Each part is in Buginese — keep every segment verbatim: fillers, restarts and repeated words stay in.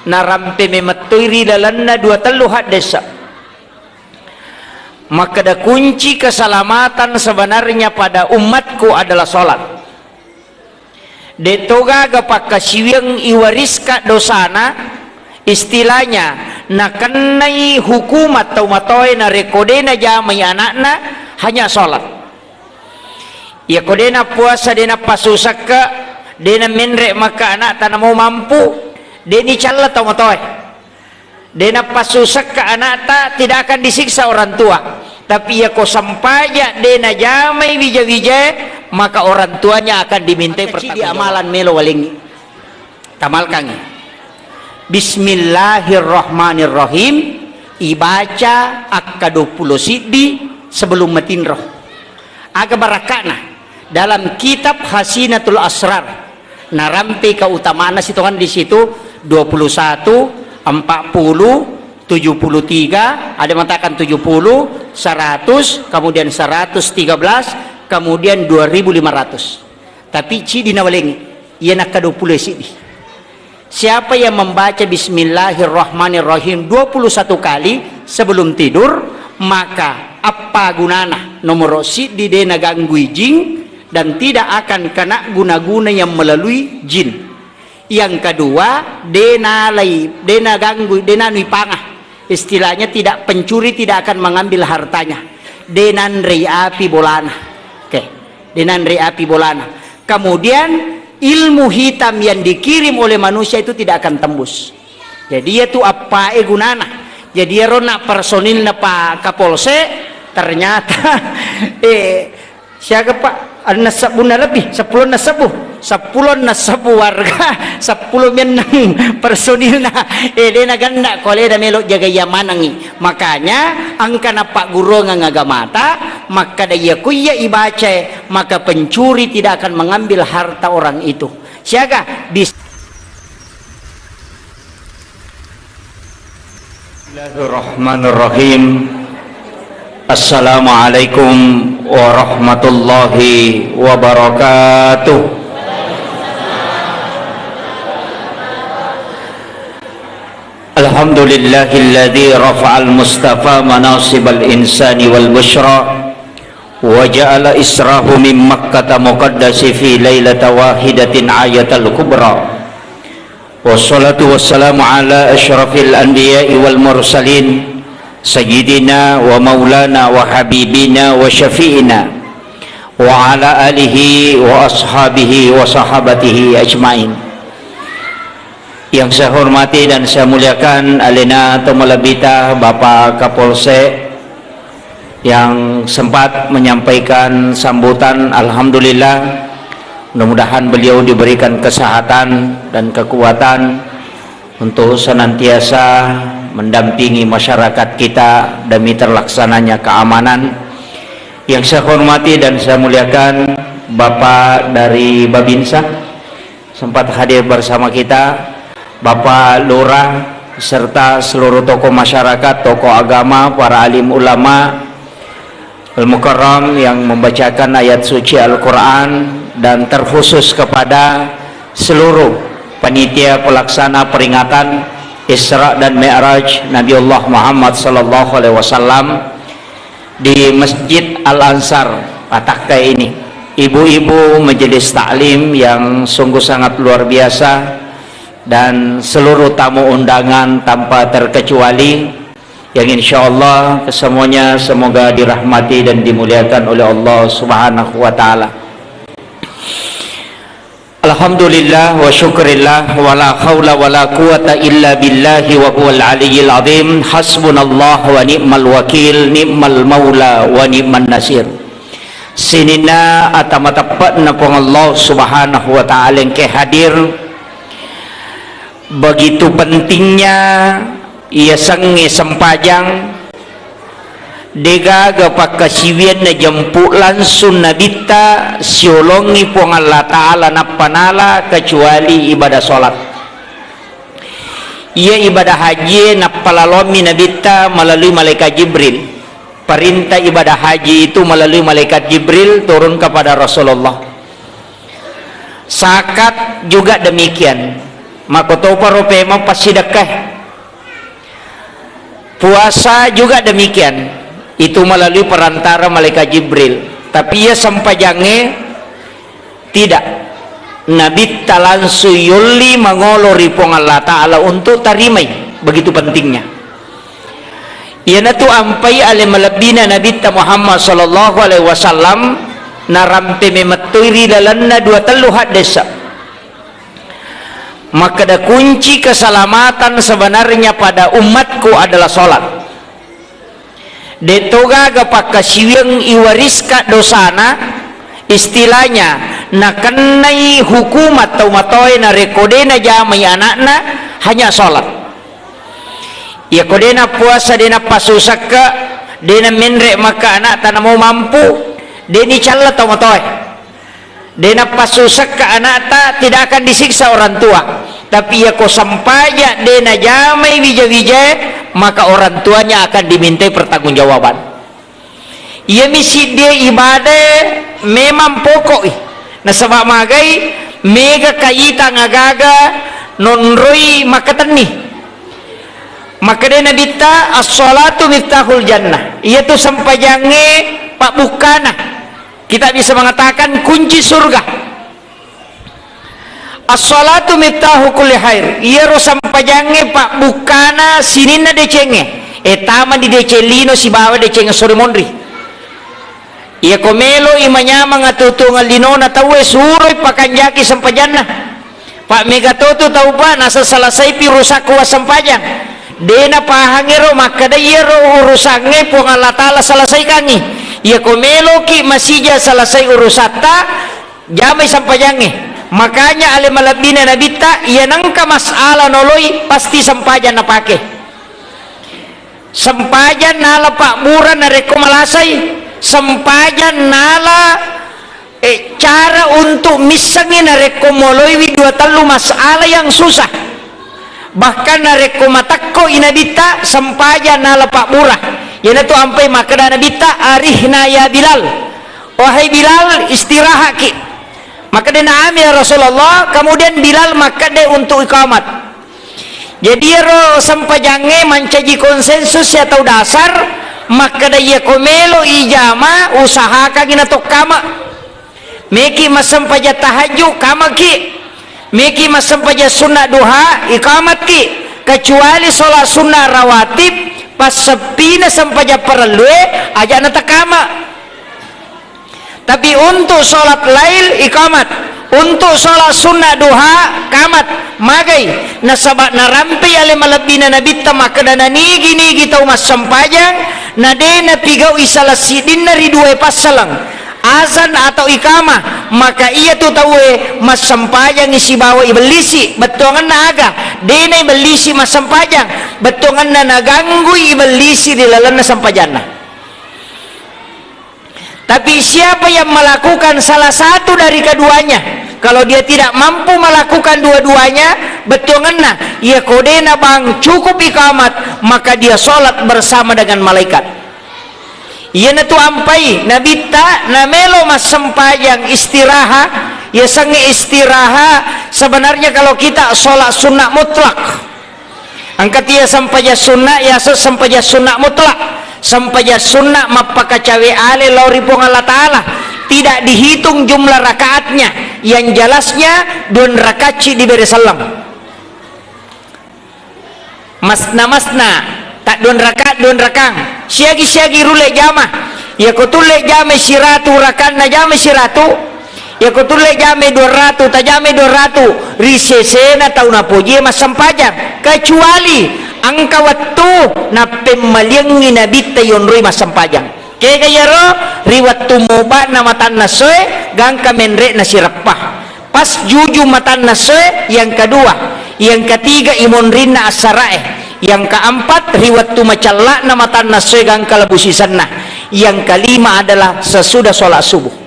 Narampe memettoi ri lalenna dua tellu haddesa. Makkeda, kunci keselamatan sebenarnya pada umatku adalah sholat. De' to gaga pakkasiwiang iwariska dosana, istilahnya, nakennai hukumat tau matoae narekko de' najamai anakna, hanya sholat. Iyako de' nappuasa, de' nappasusakka, de' namenre' makka anakta namo mampu, de' nicalla tau matoae. De' nappasusakka anakta, tidak akan disiksa orang tua. Tapi iyako sempajang de' najamai wija-wijae, maka orang tuanya akan dimintai pertanggungjawaban. Amalan melo walengngi. Tamalkangngi. Bismillahirrahmanirrahim. Ibaca akka duappulo siddi sebelum matinro. Aga barakka'na? Dalam kitab Hasinatul Asrar, narampei keutamaanna sitongenna di situ, dua puluh satu, empat puluh, tujuh puluh tiga, ada mengatakan tujuh puluh, seratus, kemudian seratus tiga belas, kemudian dua ribu lima ratus. Tapi cidi nawalengi, iya nakka dua puluh siddi. Siapa yang membaca Bismillahirrahmanirrahim dua puluh satu kali sebelum tidur, maka appagunana? Nomoro siddi, de' naganggui jin dan tidak akan kena guna-guna yang melalui jin. Yang kedua, de' nalai, de' naganggui, de' nanui panga. Istilahnya tidak pencuri tidak akan mengambil hartanya. De' nanrei api bolana. Oke, de' nanrei api bolana. Kemudian ilmu hitam yang dikirim oleh manusia itu tidak akan tembus. Jadi iyatu appae gunana. Jadi iyaro na personilna Pak Kapolsek, ternyata, eh, siaga, Pak? Enneng sebbunna lebbi, seppulo enneng sebbu. Seppulo enneng sebbu warga, seppulo menneng personilna. Eh, de' naganna ko aleda melo jaga iya manengngi. Makanya engka nappagguruangeng agamata, makkeda iya ko iya ibacae, maka pencuri tidak akan mengambil harta orang itu. Siaga bis- Bismillahirrahmanirrahim. Assalamualaikum warahmatullahi wabarakatuh. Alhamdulillahilladzi rafa'al mustafa manasibal insani wal busyra wa ja'ala israhu min Makkata muqaddasi fi lailata wahidatin ayatal kubra. Wassalatu wassalamu ala asyrafil anbiya'i wal mursalin, sayyidina wa maulana wa habibina wa syafi'ina, wa ala alihi wa ashabihi wa sahabatihi ajmain. Yang saya hormati dan saya muliakan, alena to malebbita Bapak Kapolsek, yang sempat menyampaikan sambutan, alhamdulillah, mudah-mudahan beliau diberikan kesehatan dan kekuatan untuk senantiasa mendampingi masyarakat kita demi terlaksananya keamanan. Yang saya hormati dan saya muliakan Bapak dari Babinsa, sempat hadir bersama kita, Bapak Lurah, serta seluruh tokoh masyarakat, tokoh agama, para alim ulama, Al-Mukarram yang membacakan ayat suci Al-Quran, dan terkhusus kepada seluruh panitia pelaksana peringatan Isra dan Mi'raj Nabiullah Muhammad sallallahu alaihi wasallam di Masjid Al-Ansar Patakkai ini. Ibu-ibu majelis taklim yang sungguh sangat luar biasa dan seluruh tamu undangan tanpa terkecuali, yang insyaallah kesemuanya semoga dirahmati dan dimuliakan oleh Allah Subhanahu wa taala. Alhamdulillah wa syukrillah wa la haula wa la quwata illa billahi wa huwal aliyyil azim. Hasbunallah wa ni'mal wakil, ni'mal maula wa ni'man nasir. Sininna ata mateppe'na Puang Allah Subhanahu wa taala engke hadir. Begitu pentingnya yasengnge sempajang, degaga pakkasiwianna jempu langsung nabitta siolongi Puang Allah Ta'ala nappa nala kecuali ibadah sholat. Iya ibadah haji nappalalommi nabitta melalui malaikat Jibril. Perintah ibadah haji itu melalui malaikat Jibril turun kepada Rasulullah. Zakat juga demikian. Makkotoparo pemeng passidekkae. Puasa juga demikian, itu melalui perantara malaikat Jibril. Tapi iya sempajangnge tidak. Nabitta langsung yolli mangolo ri Puang Allah Ta'ala untuk tarimai. Begitu pentingnya. Iyanatu ampai ale malebbina Nabitta Muhammad sallallahu alaihi wasallam narampe memettoi ri lalenna dua tellu haddesa. Makkeda, kunci keselamatan sebenarnya pada umatku adalah sholat. De' to gaga pakkasiwiang iwariska dosana, istilahnya nakennai hukumat tau matoe narekko de' najamai anakna, hanya sholat. Iyako de' nappuasa, de' nappasusakka, de' namenre' maka anakta namo mampu, de' nicalla tau matoe. De' napassusekka anakta, tidak akan disiksa orang tua. Tapi iyako sempaja de' najamai wija-wijae, maka orang tuanya akan dimintai pertanggungjawaban. Iyami siddie ibadae memang pokok'i. Nasaba magai, mega kaitang agaga nonroi makkatenni. Makkedai Nabitta, "As-shalatu miftahul jannah." Iyatu sempajangnge pabbukkana. Kita bisa mengatakan kunci surga. "As-shalatu miftahu kulli khair." Iyaro sempajangnge pabbukkana sininna decengnge. E, tama di deceng lino sibawa deceng sore monri. Iyako melo'i manyameng atuo-tuongeng linona tauwe, suroi pakanjaki sempajanna. Pa' mega to tu tau, pa' nasasalasaipi urusakku wassempajang. De' napahangngi ro, makkeda iyaro urusangnge Puang Allah Ta'ala salasaikangngi. Iyako meloki masija salasai urusatta, jamai sempajangnge. Makanya ale malebbina Nabitta, iya nengka masalah noloi, pasti sempajang napake. Sempajang nala pabbura narekko malasai, sempajang nala, eh, cara untuk missengngi narekko moloiwi dua tellu masalah yang susah. Bahkan narekko matekkoi Nabitta, sempajang nala pabbura. Iyanatu ampai makkeda Nabitta, "Arihna ya Bilal." Wahai Bilal, istirahatki. Makkeda, "Na'am ya Rasulullah." Kemudian Bilal makkeda untuk iqamat. Jadi, iyaro sempajangnge mancaji konsensus ya tau dasar, makkeda, iyako melo ijama, usahakangngi natokkama. Meki massempajang tahajud, kamaki. Meki massempajang sunna duha, ikamatki. Kecuali sholat sunna rawatib, passeppina sempajang parellue, aja natakama. Tapi untuk sholat lail, ikamat. Untuk sholat sunnah duha, kamat. Magai? Nasaba narampei ale malebbina Nabitta makkeda, nanigi-nigi tau massempajang, na de napigau'i salah siddinna ri duae passaleng, azan atau ikamah, maka iyatu tauwe massempajangi sibawa ibellisi. Bettuangenna aga? De naibellisi massempajang, bettuangenna naganggui ibellisi ri lalenna sempajanna. Tapi siapa yang melakukan salah satu dari keduanya, kalau dia tidak mampu melakukan dua-duanya, bettuangenna, iya ko dena bang cukup ikamat, maka dia sholat bersama dengan malaikat. Iyanatu ampai Nabitta namelo massempajang istiraha, yasengnge istiraha, sebenarnya kalau kita sholat sunnah mutlak. Engka tia sempajang sunna, yaseng sempajang sunna mutlak. Sempajang sunna mappakacawe ale lao ri Puang Allah Ta'ala. Tidak dihitung jumlah rakaatnya. Yang jelasnya, dua rakacci dibere selleng. Masna-masna, tak dua rakaat, dua rakang. Siagi-siagi rulle jama. Iya ko tulle jama siratu rakanna, jama siratu. Iya ko tulle jamai dua ratu, tajamai dua ratu, ri sesena tau napojie massempajang, kecuali engka wettu nappemmaliengngi Nabitta yonroi massempajang. Kega iyaro? Ri wettu mobana matanna essoe, gangka menre'na sireppa. Pas juju matanna essoe, yang kedua, yang ketiga imonrinna assarae, yang keempat ri wettu macella'na matanna essoe gangka labu sisenna, yang kelima adalah sesudah sholat subuh.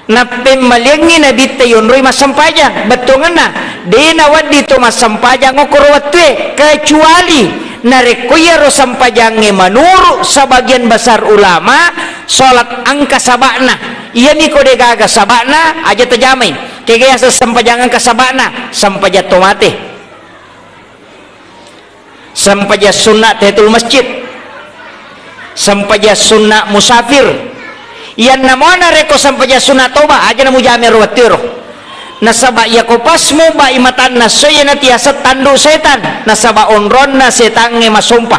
Nappemmaliangngi Nabitta yonroi massempajang, bettuangenna, de nawedding to massempajang okkoro wettue, kecuali narekko iyaro sempajangnge menurut sebagian besar ulama, sholat engka saba'na. Iyami ko degaga saba'na, aja tajamai. Kega yaseng sempajang engka saba'na? Sempajang to mate. Sempajang sunna tahiyatul masjid. Sempajang sunna musafir. Iyanna mo narekko sempajang sunna toba, aja namujama ero wettuero. Nasaba iyako pas mubai matanna essoe, iyana tiaseng tandu setan. Nasaba onronna setangnge masompa.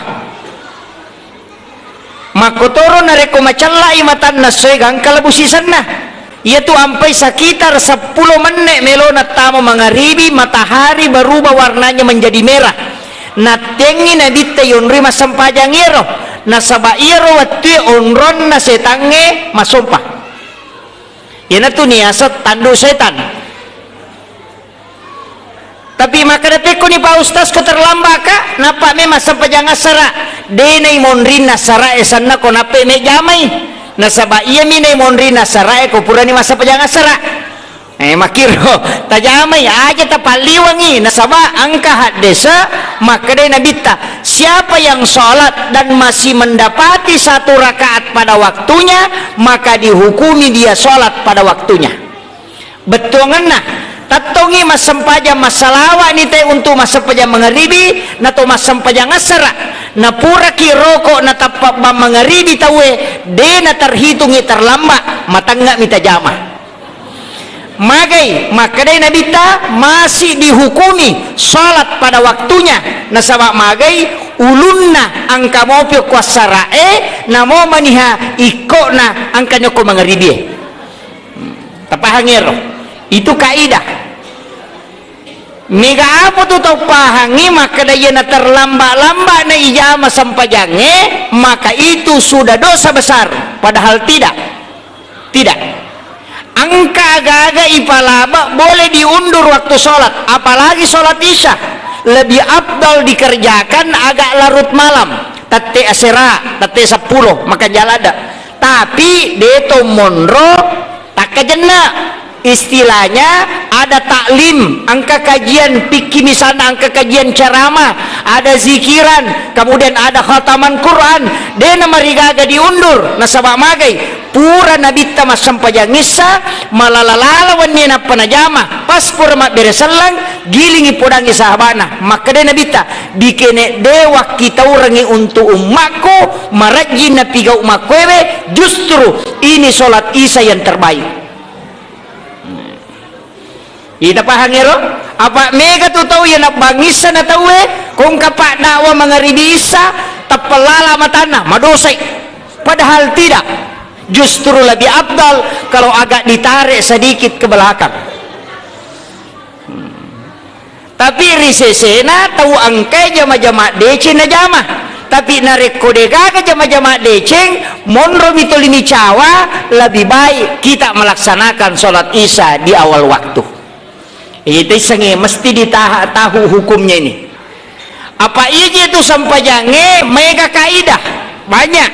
Makkotoro narekko macellai matanna essoe, gangka labu sisenna. Iyatu ampai sekitar seppulo menne' melona tama mangaribi, matahari berubah warnanya menjadi merah. Nattengngi Nabitta yonroi massempajang iyaro, nasaba iyaro wettue onronna setangnge masompa. Iyanatu niaseng tandu setan. Tapi makkeda, "Pekkoni Pak Ustaz ko terlambat ka?" Nappa memang sempajang assara. De naimonrinna assara e sanna ko nappe mejamai. Nasaba iyami naimonrinna assara e ko purani massempajang assara. Eh, makkiro tajamai aja tapalliwangi, nasaba engka haddese makkedai Nabitta, "Siapa yang sholat dan masih mendapati satu rakaat pada waktunya, maka dihukumi dia sholat pada waktunya." Bettuangenna, tettongngi massempajang massalawa'ni te untuk massempajang mangaribi, nato massempajang assara, napuraki roko natappa bang mangaribi tauwe, de naterhitungi terlambat, matengnga'mi tajama. Magai, makkedai Nabitta, masih dihukumi sholat pada waktunya, nasaba magai ulunna engka mopi ko assara e, namo maniha ikkona engka nyokko mangaribie. Tapahang ero? Itu kaidah. Mega apa tu tau pahangi makkeda iyana terlambat-lambat na ijama sempajangnge, maka itu sudah dosa besar. Padahal tidak. Tidak. Engka aga-aga ipalaba boleh diundur waktu sholat, apalagi sholat isya. Lebih afdal dikerjakan agak larut malam, tette asera, tette seppulo, makan jalada. Tapi de to monro takkajenna. Istilahnya ada taklim, engka kajian fikih misalnya, engka kajian ceramah, ada zikiran, kemudian ada khataman Quran, de namarigaga diundur, nasaba magai pura Nabitta massempajang issa, malala-lala wenni nappa najama, pas pura mabbere selleng, gilingi podangi sahabana, makkeda Nabitta, "Bikene de wakkitaurengi untuk ummakku, marajjing napigau makkuewe, justru ini sholat isya yang terbaik." Ita pahang ero? Apa mega tu tau iya nabbangissa na tauwe, kongka pak dakwa mangaribi issa, tappellala matanna, madosai. Padahal tidak. Justru lebih afdal kalau agak ditarik sedikit ke belakang. Tapi ri sesena tau engkai jama-jama deceng najama. Tapi narekko degaga jama-jama deceng, monromi toli micawa, lebih baik kita melaksanakan sholat isya di awal waktu. Ita issengnge mesti ditaha-, tahu hukumnya ini. Apa iji tu sempajangnge mega kaidah, banyak.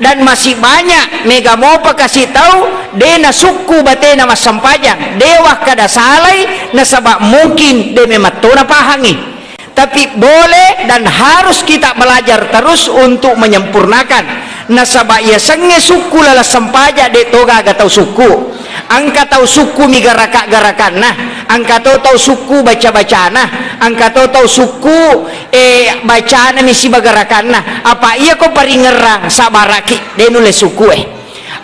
Dan masih banyak mega mopa kasi tau de nasukku batena massempajang, de wakkada salai, nasaba mungkin de memetto napahangi. Tapi boleh dan harus kita belajar terus untuk menyempurnakan. Nasaba yasengnge sukku laleng sempaja de to gaga tau sukku. Engka tau sukku mi garaka-garakanna, engka to tau sukku baca-bacana, engka to tau sukku, eh, bacana mi siba garakanna. Apa iya ko paringerrang sabaraki, de nulle sukku e.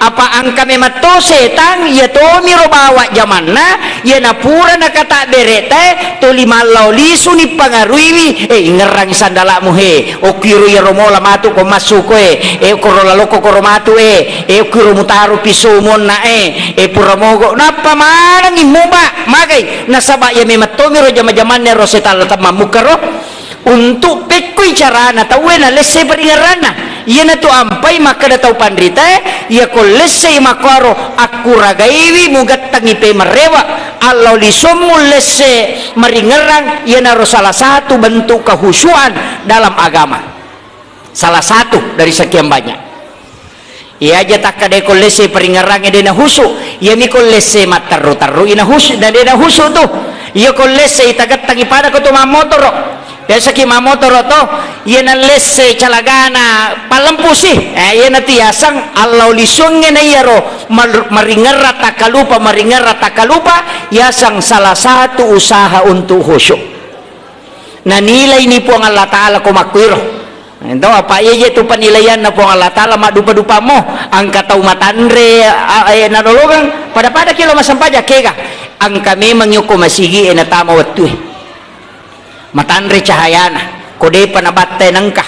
Apa engka memang to setang, iya tomiro bawa jamanna, iya napura nakatabbereta e, toli mallao lisuni pangaruiwi, eh, ingerrangi sandala'mu he, okkiro iyaro mola matu ko massuko e, eh, koro laloko koro matu e, eh, okkiro mutaro piso monna e, eh, pura mogo, nappa manengi muba, magai, nasaba iya memang tomiro jama-jamanna ro setang la temmammukkaro. Untuk pekkoi carana tauwe nalessei paringerranna. Iyanatu ampai makkeda tau panritae, iyako lessei makkuaro akkuragaiwi mugettengi pemerrewe, allau lisommu lesse maringerrang, iyanaro salah satu bentuk kehusuan dalam agama. Salah satu dari sekian banyak. Iya aja takkadai ko lesse paringerrangnge de nahusu, iyami ko lesse matterru-terru i nahusu, na de nahusu tu. Iya ko lesse tagettangi pada ko tu mammotoro. Biasaki mammotoro to, iyana lesse calagana pallempusi. Eh, iyanatu yaseng allau lisuangnge na iyaro mar-, maringerra takkalupa, maringerra takkalupa, yaseng salah satu usaha untuk khusyuk. Nanilaini Puang Allah Ta'ala ko makkuiro. Ento apa iya je tu penilaianna Puang Allah Ta'ala maddupa-dupammo, engka tau matanre, a-, e, nanolongang, pada-pada kilo massempajang kega, engka memang yoko masigi e natama wettue. Matanre cahayana, ko depa nabatte nengka.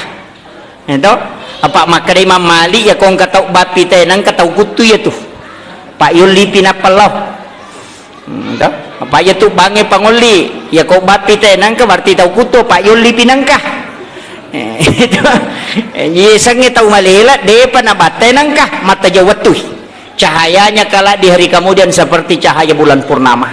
Ento, apa makkedai Imam Malik, ya ko engka tau bappi te nengka tau kuttu ya tu. Pak yollipi nappa lao. Hmm, to? Apa iya tu bangnge pangolli, iya ko bappi te nengka berarti tau kuttu, apa yollipi nengka. Eh, itu. Eh, iyasengnge tau malela, depa nabatte nengka, mattajau wettui. Cahayanya kelak di hari kemudian seperti cahaya bulan purnama.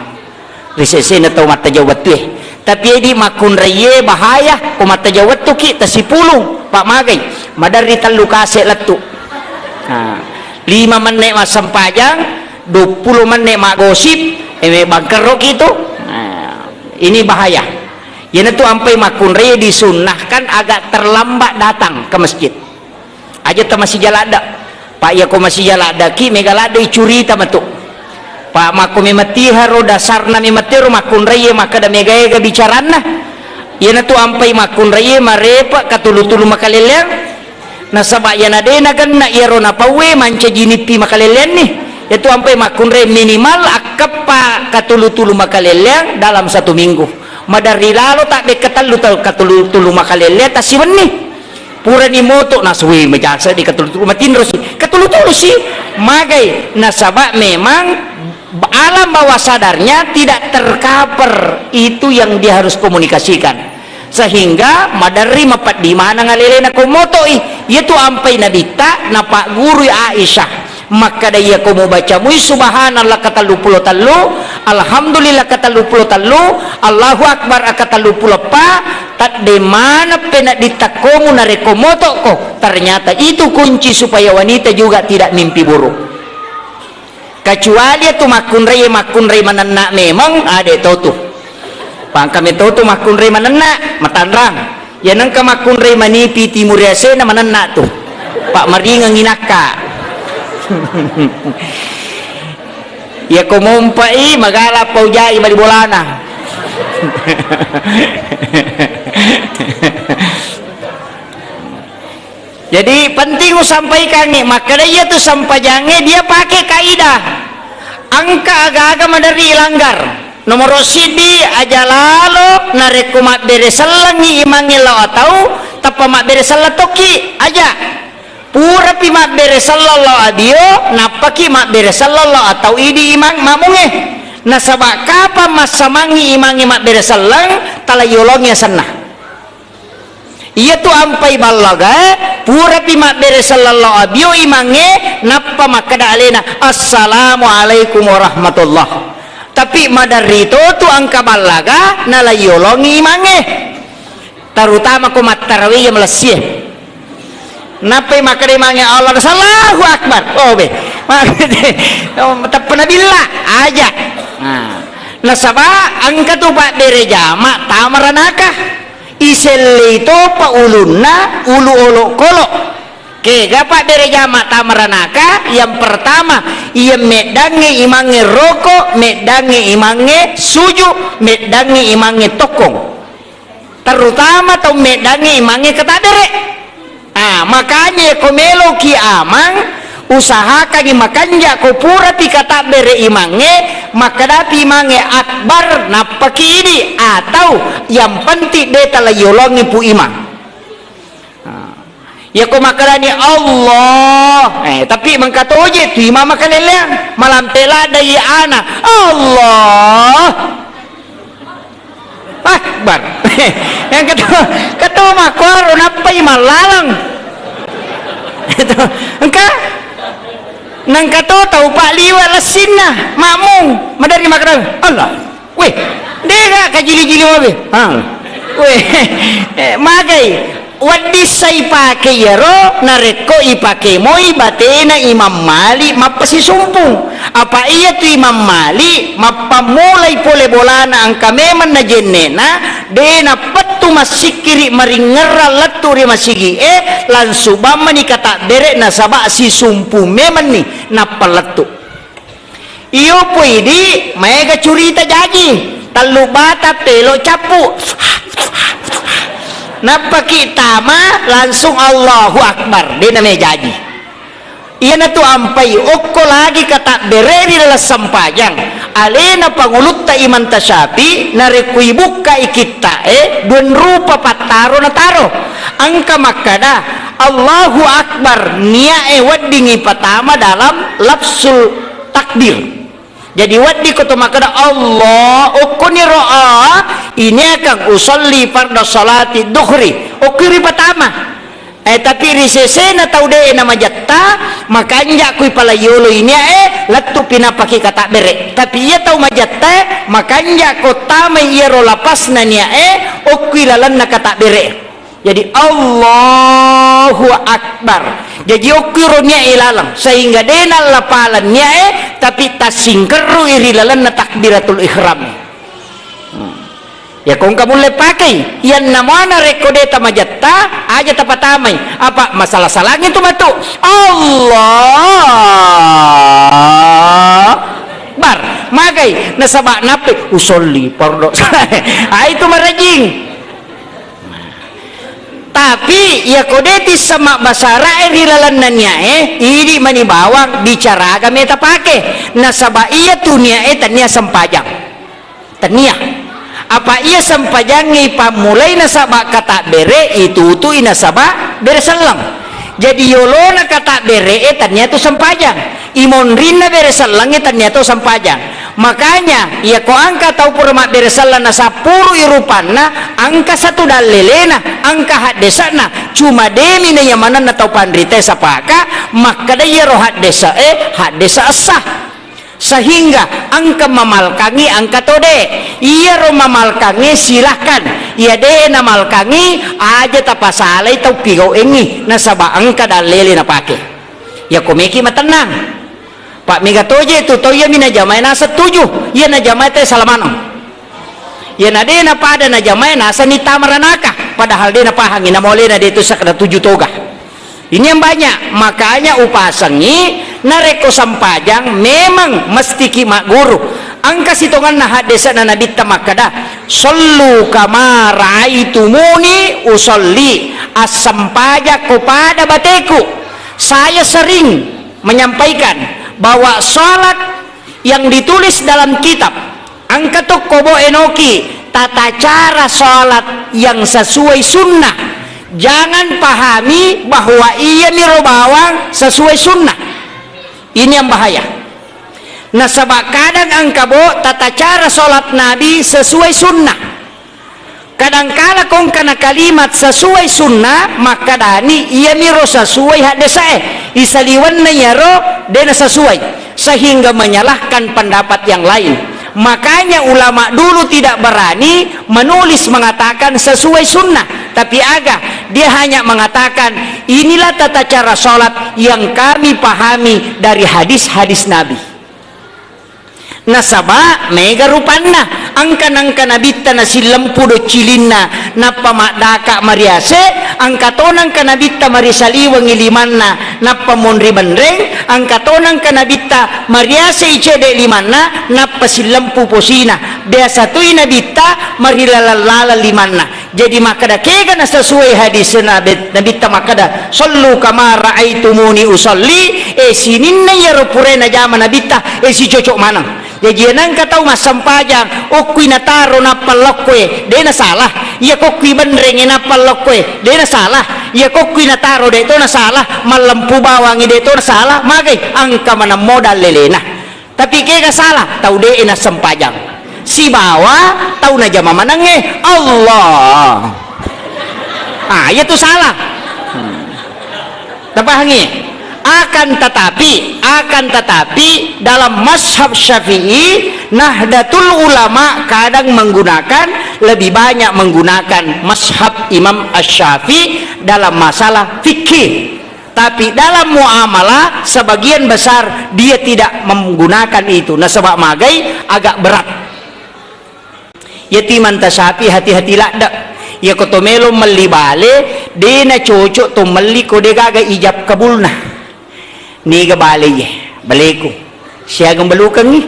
Ri sesena tau mattajau wettue. Tapi edi makkunraie bahaya, ko mattajau wettuki, tasipulung, pak magai. Maderri tellu kase lettu. Nah, lima menne massempajang, duappulo menne maggosip, e, me bangkerroki tu. Nah, ini bahaya. Iyanatu ampai makkunrai disunnahkan agak terlambat datang ke masjid. Aja tamasija ladde. Pak, iya ko masija laddeki, mega ladde icurita matu. Pak, makko memetiharo dasarna memetiharo makkunrai makkeda mega-ega bicaranna. Iyanatu ampai makkunrai marepe katulu-tulu makalelleang. Nasaba iyana de nagenna iyaro napauwe mancaji nippi makalelleanni. Iyatu ampai makkunrai minimal akkeppa katulu-tulu makalelleang dalam satu minggu. Maderri lalo tabbe katellu tau katulu-tulu makalelleang tasiwenni. Purani moto nasui majasa di katulu-tulu matinro si. Katulu-tulu si. Magai nasaba memang alam bawah sadarnya tidak tercover itu yang dia harus komunikasikan. Sehingga maderri mapeddi maneng alelena ko motoi. Iyatu ampai nabitta napaggurui Aisyah. Makkeda, iyako mubaca mui subhanallah katelluppulo tellu, alhamdulillah katelluppulo tellu, Allahu Akbar katelluppulo eppa, tedde maneng peneddi takkomu narekko motokko. Ternyata itu kunci supaya wanita juga tidak mimpi buruk. Kecuali itu makkunrai, makkunrai manenna memang, ade totu. Pangkami totu makkunrai manenna, matanrang. Iya nengka makkunrai manipi timur yasena manenna tu. Pak maringeng inakka. Iya ko mompai magala paujai bali bolana. Jadi penting usampaikangngi, makkeda iya tu sempajangnge dia pakai kaidah. Engka aga-aga maderri ilanggar. Nomoro siddi, aja lalo narekko mabbere sellengngi imangnge lao atau tappa mabbere selleng tokki, aja. Purapi mabbere selleng lao abio, nappaki mabbere selleng lao atau idi imang mamungnge. Nasaba kapang massamangngi imangnge mabbere selleng, tala yolongi asenna. Iyatu ampai ballagae, purapi mabbere selleng lao abio imangnge, nappa makkeda alena, "Assalamualaikum warahmatullah." Tapi maderri totu engka ballaga, nalaiyolongi imangnge. Terutama ko mattarawei iya malessie. Nappai makkeda imangnge, "Allah, Allahu Akbar." Oh, be. Teppa nabilla, aja. Nah. Nasaba engka tu pabbere jama tama ranaka. Isellei topa ulunna ulu olokolo. Kega pabbere jama tama ranaka? Yang pertama, iya meddangnge imangnge roko, meddangnge imangnge suju, meddangnge imangnge tokkong. Terutama tau meddangnge imangnge katabbere. Ah, makanya ko meloki amang, usahakangi makanja ko purapi katabbere imangnge, makkedapi imangnge akbar, nappaki idi, atau yang penting de tala yolongi pu imang. Ah. Yako makkedani Allah, eh, tapi mengkatoje tu imang makalelleang, malampe ladai ana, Allah. Akbar. Yang ketua, ketua makkuaro nappai mallalang. Itu, engka? Nang ketua tau pak liwa lessinna, makmung, madari makkeda, Allah. Weh, dega kajili-jili wabe. Ha. Weh, eh, magai. Wedding sa ipake iyaro, narekko ipake moi batena Imam Malik mappasisumpung. Apa iyatu Imam Malik mappammulai pole bolana engka memang najenne'na, de nappetta tu massikkiri maringngerrang lettu ri masigi'e, langsung bammani katabbere nasaba sisumpu memenni nappa lettu. Iyo pui di maega curita jaji, tellu bata pelo cappu. Nappaki tama langsung Allahu Akbar, de name jaji. Iyanatu ampai okko lagi katabbere ri laleng sempajang. Alena pangulutta Imam Tasyafi, narekko ibukkai kitta'e, dua rupa pattaro nataro. Engka makkada, Allahu Akbar, nia'e weddingi patama dalam lafzul takbir. Jadi, weddikko to makkada, Allah, okkoniro a, ini akan usolli farda salati duhri. Okko ripatama. Eh, tapi ri sesena tau de' na majatta, makanja' kui pala yolo inia e, lettu pinapaki katabbere. Tapi iya tau majatta, makanja' ko tamai iyaro lapasna nia e, okkui lalenna katabbere. Jadi, Allahu Akbar. Jaji, okkui ro nia e laleng, sehingga de' nallapaleng nia e, tapi tassingkerru i ri lalenna takbiratul ihram. Hmm. Iya ko engka mulle pakei, iyanna muana rekko de' tamajatta, aja tapatamai. Apa masala-salangi tu matu. Allah Akbar. Magai, nasaba nappi usolli fardu. Ai tu marajing. Tapi iya ko de' tisseng mabbasara e ri lalenna nia e, idi mani bawang bicara aga meta pake. Nasaba iya tu nia e tania sempajang. Tania. Apa iya sempajangnge ipammulai nasaba katabbere, itutui nasaba bere selleng. Jadi, yolona katabbere e tania tu sempajang. Imonrinna bere sellengnge tania tu sempajang. Makanya, iya ko engka tau pura mabbere selleng nasappuru i rupanna, engka satu dallelena, engka haddese'na. Cuma de' mi na iya manenna tau panrita e sapaka, makkada iyaro haddese' e, haddese' essa. Sehingga engka mamalkangi, engka to de'. Iyaro mamalkangi silahkan. Iya de' namalkangi, aja tapasalai tau pigau'engngi. Nasaba engka dallele napake. Iya ko meki matennang. Pa' mega toje tu tau iya mi najamae naseng tuju. Iya najamae te sala maneng. Iya na de' napada najamae nasenni tama ranaka. Padahal de' napahangi, namolena de' tu sakkeda tuju toga. Ini yang banyak, makanya upasengi narekko sempajang memang mestiki magguru. Engka sitongenna haddese'na Nabitta makkada, "Sallu kama raaitumuni usalli," assempajakko pada bateku. Saya sering menyampaikan bahwa salat yang ditulis dalam kitab, engka tokko bo enoki tata cara salat yang sesuai sunnah. Jangan pahami bahwa iyaniro bawang sesuai sunnah. Ini yang bahaya. Nasaba kadang engka bo tata cara salat Nabi sesuai sunnah. Kadangkala ko engkana kalimat sesuai sunnah, makkadani iyamiro sesuai haddese'e, isaliwenna iyaro de' nasesuai, sehingga menyalahkan pendapat yang lain. Makanya ulama dulu tidak berani menulis mengatakan sesuai sunnah, tapi aga, dia hanya mengatakan, "Inilah tata cara salat yang kami pahami dari hadis-hadis Nabi." Nasaba mega rupanna, engka nengka nabitta nasillempu doccilinna, nappa maddaka mariase, engka to nengka nabitta marisaliwengi limanna, nappa monri menreng, engka to nengka nabitta mariase i cede limanna, nappa sillempu posina. Biasa toi nabitta marilaleng-laleng limanna. Jadi makkeda kega nasesuai hadis Nabi, Nabitta makkeda, "Sallu kama raaitumuni usalli," eh, sininna iyaro purae najama Nabitta, eh, sicocok maneng. Jaji nengka tau massempajang, okkui nataro nappa lokkoe, de nasalah. Iya kokkui benrenge nappa lokkoe, de nasalah. Iya kokkui nataro de to nasalah, mallempu bawangi de to nasalah, magai engka maneng modal lelena. Tapi kega salah? Tau de'e nassempajang. Sibawa tau najama manengnge. Allah. Ah, iya tu salah. Hmm. Tapahangi? Akan tetapi, akan tetapi dalam mazhab Syafi'i, Nahdlatul Ulama kadang menggunakan, lebih banyak menggunakan mazhab Imam Asy-Syafi'i dalam masalah fikih. Tapi dalam muamalah, sebagian besar dia tidak menggunakan itu. Nasaba magai agak berat. Yati manta sapi hati-hati ladde. Iyako to melo melli bale, de nacocok to melli ko de gaga ijab kabulna. Niga bale iye, baleku. Siaga mbalukengngi?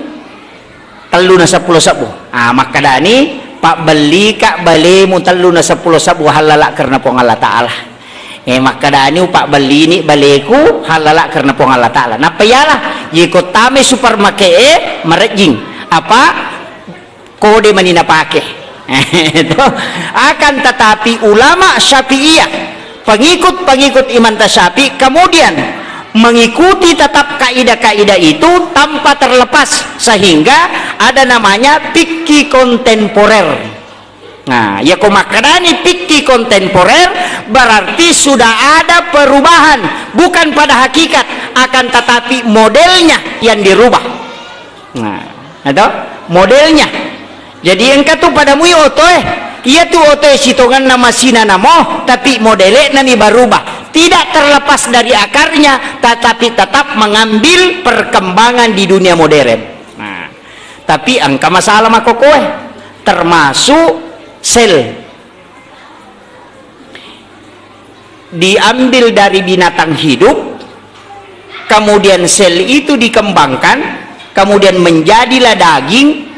Tellu na seppulo sebbu. Ah, makkadani, pabbellika balemu tellu na seppulo sebbu hallala karena Puang Allah Ta'ala. Eh, makkadani, upabbellini baleku hallala karena Puang Allah Ta'ala. Nappa iyala, yeko tame supermarket e, marejjing. Apa? Kode mani napake. Itu. Akan tetapi ulama Syafi'iyah, pengikut-pengikut Imam Syafi'i, kemudian mengikuti tetap kaidah-kaidah itu tanpa terlepas, sehingga ada namanya fikih kontemporer. Nah, ya ko makkedani fikih kontemporer, berarti sudah ada perubahan, bukan pada hakikat, akan tetapi modelnya yang dirubah. Nah, atau modelnya. Jadi engka tu pada mui otoe. Iya tu otoe sitongenna masina namo, tapi modele nami barubah. Tidak terlepas dari akarnya, tetapi tetap mengambil perkembangan di dunia modern. Nah, tapi engka masalah makokoe, termasuk sel. Diambil dari binatang hidup, kemudian sel itu dikembangkan, kemudian menjadilah daging,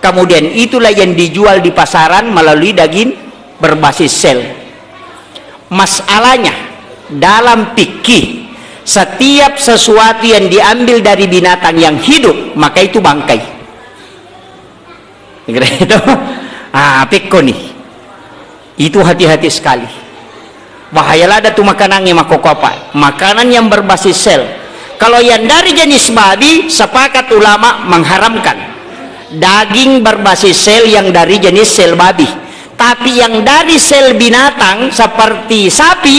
kemudian itulah yang dijual di pasaran melalui daging berbasis sel. Masalahnya, dalam fikih, setiap sesuatu yang diambil dari binatang yang hidup, maka itu bangkai. Kira itu. Ah, pekko nih. Itu hati-hati sekali. Bahaya lada tu makanan yang makoko apa? Makanan yang berbasis sel. Kalau yang dari jenis babi, sepakat ulama mengharamkan. Daging berbasis sel yang dari jenis sel babi. Tapi yang dari sel binatang seperti sapi,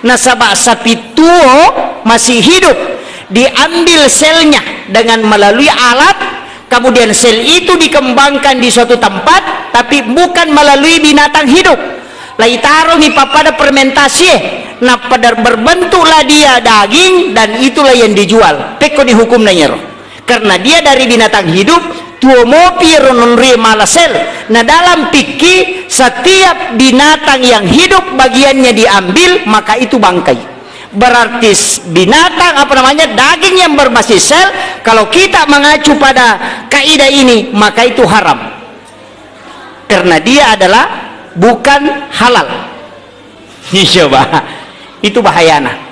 nasaba sapi tuo masih hidup, diambil selnya dengan melalui alat, kemudian sel itu dikembangkan di suatu tempat, tapi bukan melalui binatang hidup. Laitaromi pappada fermentasi, nappa der-, berbentuklah dia daging, dan itulah yang dijual. Pekkoni hukumna nyero. Karena dia dari binatang hidup, tuo mopi ro nonrie mala sel. Nah, dalam fikih, setiap binatang yang hidup bagiannya diambil, maka itu bangkai. Berarti s-, binatang, apa namanya, daging yang berbasis sel, kalau kita mengacu pada kaidah ini, maka itu haram. Karena dia adalah bukan halal. Iya, Pak. Itu bahayana.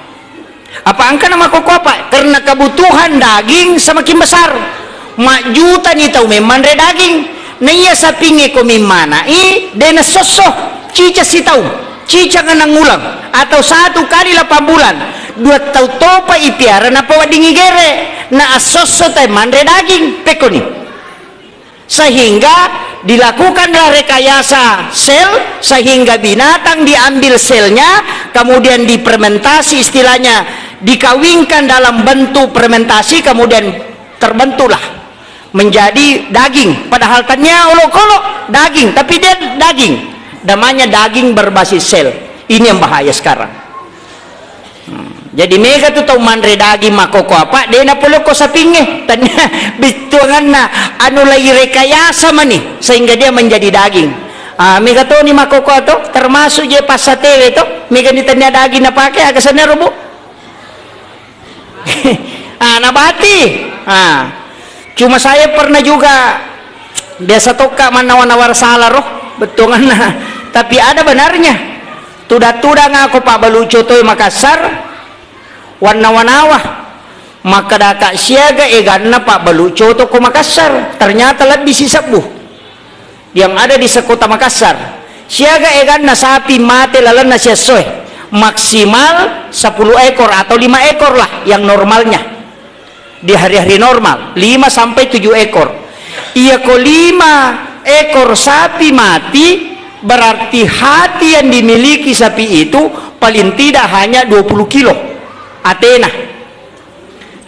Apa engka nama koko apa? Karena kebutuhan daging semakin besar. Majjuta ni tau memang re daging. Naiya sapinge ko mimmana i, dena sosso. Cica sitau. Cica ngenang ulang. Atau satu kali delapan bulan. Dua tau topa i piara napa wedding i gere. Na assosso tai manre daging. Pekoni. Sehingga dilakukanlah rekayasa sel, sehingga binatang diambil selnya, kemudian difermentasi, istilahnya dikawinkan dalam bentuk fermentasi, kemudian terbentuklah menjadi daging. Padahal tania olokolo daging, tapi dia daging. Namanya daging berbasis sel. Ini yang bahaya sekarang. Hmm. Jadi mega tu tau manre daging makkoko apa, de napolokko sapingnge. Tania bittuanganna anu lai rekayasa mani sehingga dia menjadi daging. Ah, mega toni makkoko to, termasuk je passatewe to, mega ni tania daging napake, aga senna robo. Ah, nabati. Ah. Cuma saya pernah juga, biasa tokka mannawa-nawara sala ro, bettuanganna. Tapi ada benarnya. Tudang-tudang ako pabbalu coto e Makassar, wannawa-nawa. Makkadaka siaga eganna pabbalu coto ko Makassar. Ternyata lebbi sisebbu yang ada di sekota Makassar. Siaga eganna sapi mate lalenna siessoe, maksimal sepuluh ekor atau lima ekor lah yang normalnya. Di hari-hari normal, lima sampai tujuh ekor. Iya ko lima ekor sapi mati, berarti hati yang dimiliki sapi itu paling tidak hanya dua puluh kilo atena.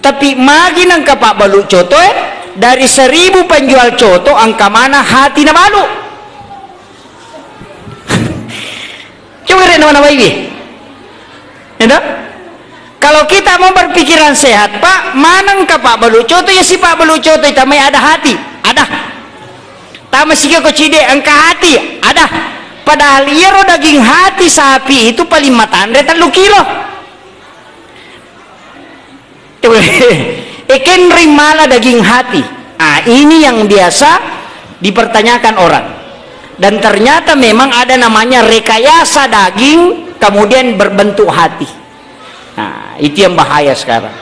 Tapi magi nengka pabbalu coto e, dari seribu penjual coto engka mana hati nabalu. Coba re nawa-nawai. Edo? Kalau kita mau berpikiran sehat, Pak, mana engka pabbalu coto, ya si pabbalu coto itu mai ada hati. Ada. Tama siga ko cide engka hati, ada. Padahal iyaro daging hati sapi itu paling matanre tellu kilo. Tuh, ekenring mala daging hati. Ah, ini yang biasa dipertanyakan orang. Dan ternyata memang ada namanya rekayasa daging, kemudian berbentuk hati. Nah, itu yang bahaya sekarang.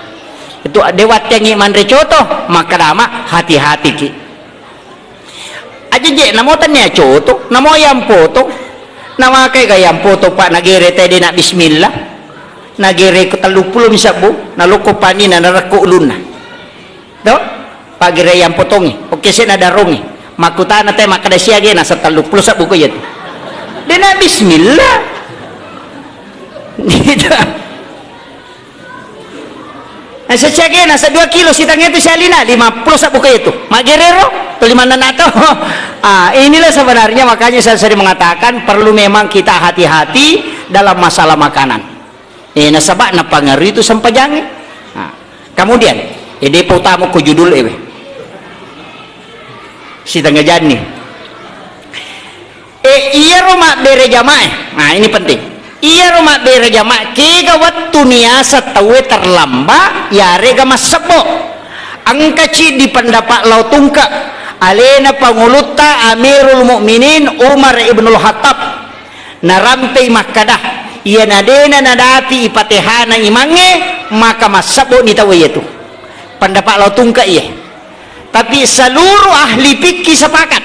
Itu dewattengi manre coto, maka dama hati-hati ki. Aja je, namo tennia coto, namo ayam potong. Namakai ga ayam potong, Pak, nagere tede na bismillah. Nagere ko tellu pulo mi sabbu, naloko panina, narekko ulunna. To? Paggere ayam potongi, oke, sena darongi. Makkutana te makkeda siage nasa tellu pulo sabbu ko iya tu. Dena bismillah. Gitu. Nah, sesiage nasa dua kilo sitangnge tu sialina, lima pulo sabbu ko iya tu. Maggerero, to limanna nato. Ah, inilah sebenarnya makanya saya sering mengatakan perlu memang kita hati-hati dalam masalah makanan. Eh, nasaba napangaruhi tu sempajangnge. Nah, kemudian, eh, depa utama ko judul ewe. Sitengnga janni. Eh, iyaro mabbere jamaah. Nah, ini penting. Iyaro mabbere jamaah, kega wettu niasa tauwe terlambat, yarega massebbo. Engka ciddi pendapat lao tungke, alena pangulutta Amirul Mukminin Umar Ibnul Khattab. Narampei makkada, iyana dena nadapi ipatehana imangnge, maka massebbo ni tauwe iyatu. Pendapat lao tungke iye. Tapi seluruh ahli fikih sepakat.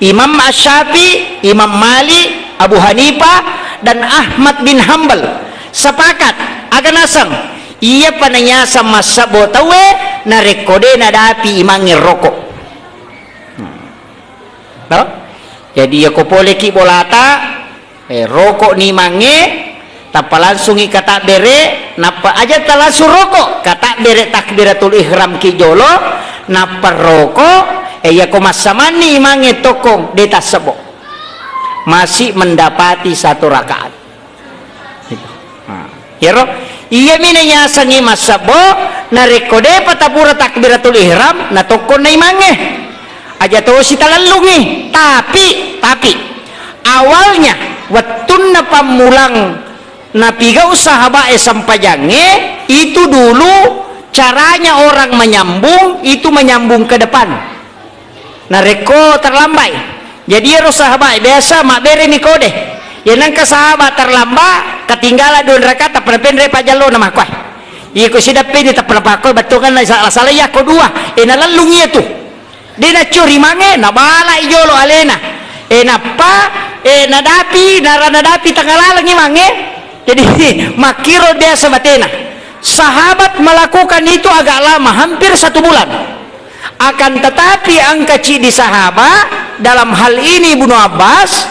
Imam Asy-Syafi'i, Imam Malik, Abu Hanifah, dan Ahmad bin Hambal sepakat. Aga naseng, iyapa nanyaseng massebbo tauwe narekko de nadapi imangnge roko. Hmm. To? Jadi, iyako poleki bolata, eh, roko ni mange, tappa langsungi katabbere, nappa aja talangsung roko, katabbere takbiratul ihram ki jolo, nappa roko, eh, iyako massamanni imangnge tokkong, de tassebbo. Masih mendapati satu rakaat. Nah, iyaro, iyami nayasengngi massebbo, narekko depa tapura takbiratul ihram, natokkonna imangnge. Aja tosi talellungngi. Tapi, tapi, awalnya, wettunna pammulang napigau sahabae sempajangnge, itu dulu caranya orang menyambung, itu menyambung ke depan. Narekko terlambai, jadi iyaro sahabat biasa mabbereni kode. Iya nengka sahabat terlambat, ketinggalan dua rakaat, tappa napenre pajallona makkuae. Iko sidappeni tappa napakkoe bettuanganna sala-sala iya ko dua, e nalellung iya tu. De naccuri mange, nabalai jolo alena. E nappa, e nadapi, nara nadapi tengah lalengi mange. Jadi, makkiro biasa batena. Sahabat melakukan itu agak lama, hampir satu bulan. Akan tetapi, engka ciddi sahabat, dalam hal ini Ibnu Abbas,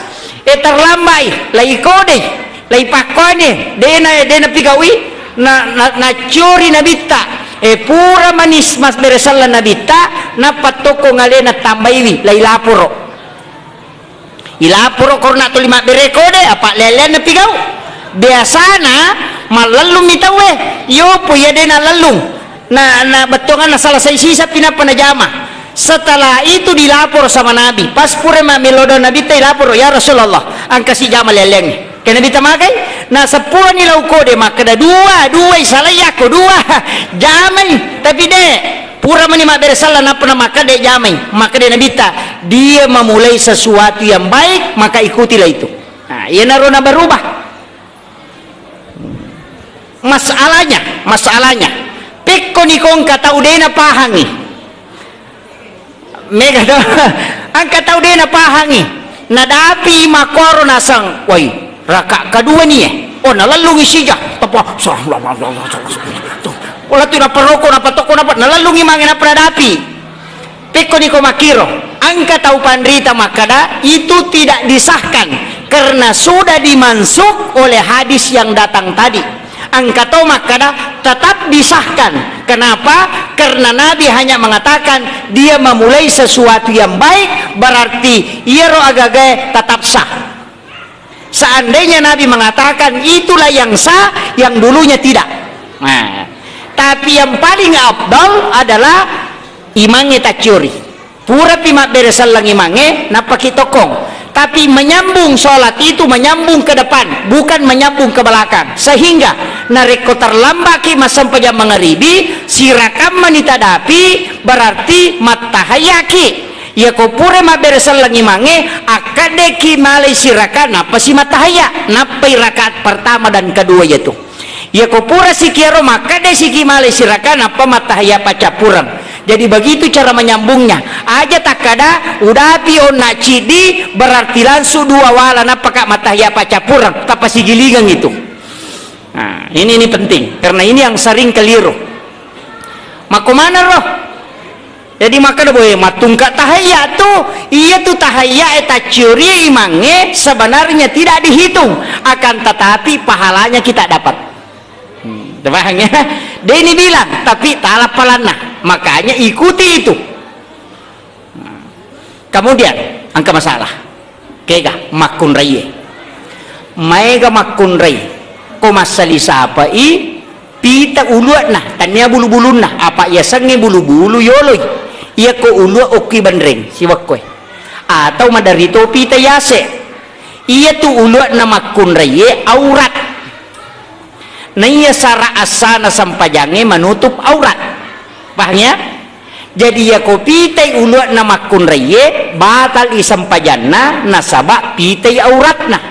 e terlambai, lai kodei, lai pakkoane, dena, dena pigaui, na, na, naccori nabitta, e pura manis mas beresalla nabitta, nappa tokko ngalena tambaiwi, lai laporo. Ilaporo korona tuli mabbere kode, apa leleanna pigau. Biasana mallellung mi tauwe, yopo iya de nallellung. Na, na bettuanganna salasai sisa pi nappa najama. Setelah itu dilapor sama Nabi. Pas pura mammelo do Nabitta ilaporo, "Ya Rasulullah, engka sijama leleangnge." Ke Nabitta magai, na seppuani lau kode makkeda, "Dua, dua isalai yakko dua." Jamai, tapi de. Pura mani mabbere salla nappa namakkeda jamai, makkeda Nabitta, "Dia memulai sesuatu yang baik, maka ikutilah itu." Nah, iyanaro nabarubah. Masalahnya, masalahnya, pekkoni ko engka tau de napahangi. Mega to? Engka tau de napahangi. Nadapi makkoro naseng, "Woi, raka kedua ni eh." Oh, nalellungi sija. Tapa, oh, latu naparoko, napatoko, napa, nalellungi mange nappa nadapi. Pekkoni ko makkiro, engka tau panrita makkada, itu tidak disahkan karena sudah dimansukh oleh hadis yang datang tadi. Engka to makkada, tetap disahkan. Kenapa? Karena Nabi hanya mengatakan dia memulai sesuatu yang baik, berarti iyaro agagae tetap sah. Seandainya Nabi mengatakan itulah yang sah, yang dulunya tidak. Nah, tapi yang paling afdal adalah imangnge tacciori. Purapi mabbere selleng imangnge, nappaki tokkong. Tapi menyambung sholat itu menyambung ke depan, bukan menyambung ke belakang. Sehingga narekko terlambaki massempajang mangaribi, sirakang mani tadapi, berarti mattahayaki. Iyako pura mabbere selleng imangnge, akkaddeki malai sirakang, nappa si mattahaya, nappai rakaat pertama dan kedua iyatu. Iyako pura sikiaro makkeda siki malai sirakang nappa mattahaya paccappureng. Jadi begitu cara menyambungnya. Aja takkada udapi onna ciddi berarti langsung dua wala nappaka mattahaya paccappureng, tappa sigilingeng itu. Nah, ini ini penting karena ini yang sering keliru. Makko maneng ro? Jadi makkeda boe mattungka tahayya tu, iya tu tahayya e tacciori imangnge sebenarnya tidak dihitung, akan tetapi pahalanya kita dapat. Hmm, paham ya? Dia ini bilang, tapi tala palanna. Makanya ikuti itu. Nah, kemudian angka masalah. Kega makkunraie. Maega makkunrai ko massali sapai pita ulua'na, tania bulu-bulunna, apa yasengnge bulu-bulu yoloi. Iyako ulua okki benreng siwekkoe. Atau maderri to pita yase. Iyatu ulua'na makkunraie aurat. Naiya sara assana sempajangnge menutup aurat. Paham ya? Jadi iyako pitai ulua'na makkunraie, batal i sempajanna nasaba pitai auratna.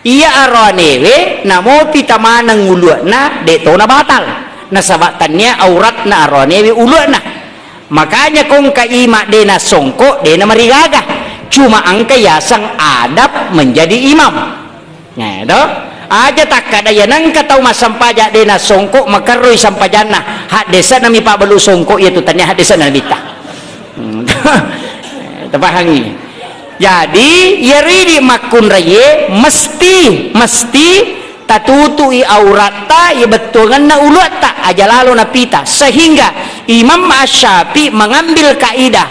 Iya aroanewe namo pita maneng ulua'na, de' tona batal. Nasaba tania auratna aroanewe ulua'na. Makanya kongka ima de' nasongko, de' namarigaga. Cuma engka yaseng adab menjadi imam. Nah, to? Aja takkada ya nengka tau massempajang de' nasongko makerroi sempajanna. Haddese'na mi pabbalu songko iya tu tania haddese'na nabitta. Hmm. Tapahangi. Jadi, iyaro idi makkunraie mesti, mesti tatutui auratta, iya bettuangenna uluatta, aja lalo napita. Sehingga Imam Asy-Syafi'i mengambil kaidah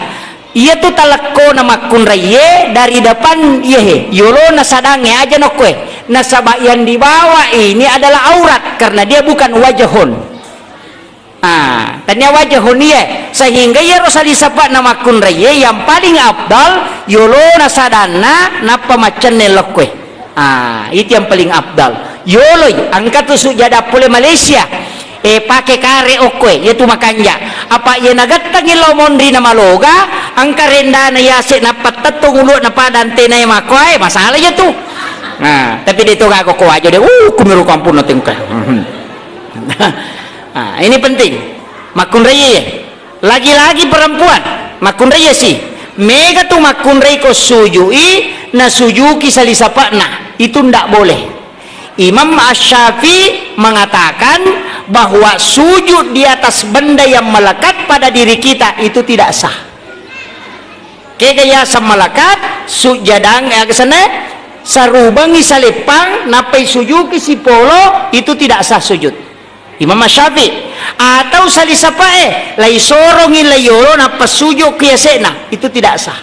Iyatu talekkona makkunraie dari depan iyehe, yolona sadangnge aja nokkoe. Nasaba yang dibawa ini adalah aurat karena dia bukan wajhun. Ah, tania wajhun iye. Sehingga iyaro salisapa'na makkunraie yang paling afdal yolona sadanna nappa maccenne lokkoe. Ah, itu yang paling afdal. Yoloi, engka tu sujada pole Malaysia. Eh, pake kare okkoe, iyatu makanja. Apa iya nagettengi lao monri na maloga, engka rendana yase nappa tettong ulu'na pada antena e makkoe, masalah iyatu. Nah, tapi de' to gaga ko wajo de', uh, kumiru kampung na tengka. Ah, ini penting. Makkunrai. Lagi-lagi perempuan, makkunrai si. Mega tu makkunrai ko sujui, na sujuki salisapa'na. Itu ndak boleh. Imam Asy-Syafi'i mengatakan bahwa sujud di atas benda yang melekat pada diri kita itu tidak sah. Kega yaseng melekat, sujadang, eh, agasana, sarubangi saleppang, nappai sujuki sipolo, itu tidak sah sujud. Imam Asy-Syafi'i. Atau salisapae, lai sorongi lai yolo, nappa sujuki yase'na, itu tidak sah.